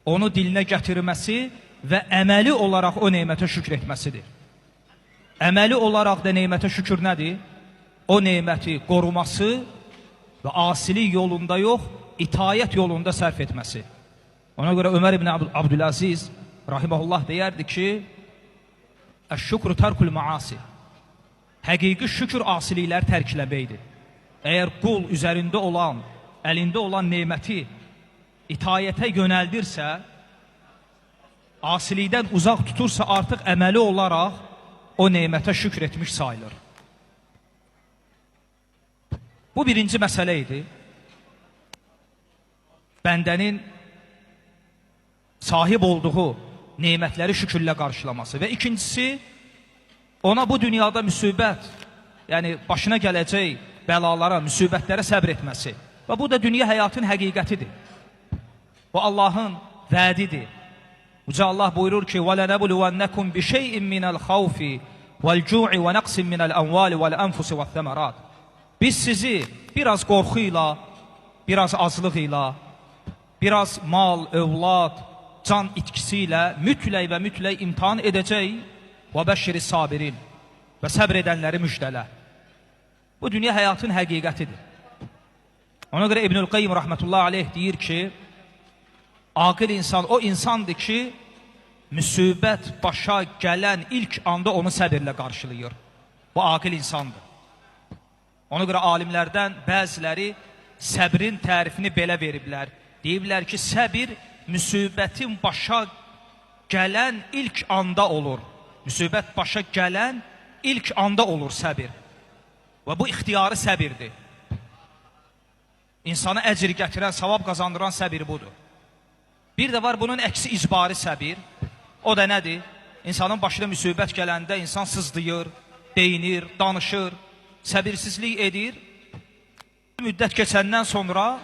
Onu dilinə gətirməsi və əməli olaraq o nemətə şükr etməsidir. Əməli olaraq da nemətə şükür nədir? O neməti qoruması və asilik yolunda yox, itayət yolunda sərf etməsi. Ona görə Ömər ibn Abdüləziz rahimehullah deyərdi ki, Əş-şükru tərkül maasi. Həqiqi şükür asilikləri tərkləməkdir. Əgər qul üzərində olan, əlində olan neməti itayətə yönəldirsə, asilikdən uzaq tutursa, artıq əməli olaraq o nemətə şükr etmiş sayılır. Bu birinci məsələ idi. Bəndənin sahib olduğu nemətləri şükürlə qarşılaması. Və ikincisi, ona bu dünyada müsibət, yəni başına gələcək bəlalara, müsibətlərə səbr etməsi. Və bu da dünya həyatın həqiqətidir. Bu Allahın vədidir. Uca Allah buyurur ki: "Və lenebluvennekum bişey'in minel havfi vel-cu'i ve naqsin minel envali vel-enfusi ve's-semerat." Biz sizi biraz qorxu ilə, biraz azlıq ilə, biraz mal, övlad, can itkisi ilə mütləq və mütləq imtahan edəcək. Və bəşşiri sabirin, və səbr edənləri müjdələ. Bu dünya həyatın həqiqətidir. Ona görə İbnül Qayyim rahmetullahi aleyh deyir ki, aqil insan o insandır ki, müsibət başa gələn ilk anda onu səbirlə qarşılayır. Bu aqil insandır. Ona görə alimlərdən bəziləri səbrin tərifini belə veriblər. Deyiblər ki, səbir müsibətin başa gələn ilk anda olur. Müsibət başa gələn ilk anda olur səbir. Və bu ixtiyari səbirdir. İnsana əcr gətirən, savab qazandıran səbir budur. Bir də var bunun əksi icbari səbir. O da nədir? İnsanın başına müsibət gələndə insan sızlayır, deyinir, danışır, səbirsizlik edir. Bir müddət keçəndən sonra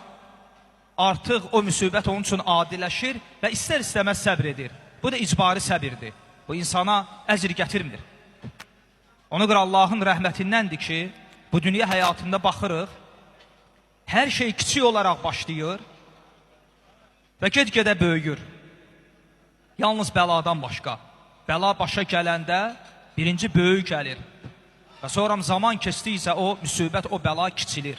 artıq o müsibət onun üçün adiləşir və istər-istəməz səbr edir. Bu da icbari səbirdir. Bu insana əcr gətirmir. Ona görə Allahın rəhmətindəndir ki, bu dünya həyatında baxırıq, hər şey kiçik olaraq başlayır və get-gedə böyüyür. Yalnız bəladan başqa. Bəla başa gələndə birinci böyük gəlir. Və sonra zaman keçdikcə o müsibət, o bəla kiçilir.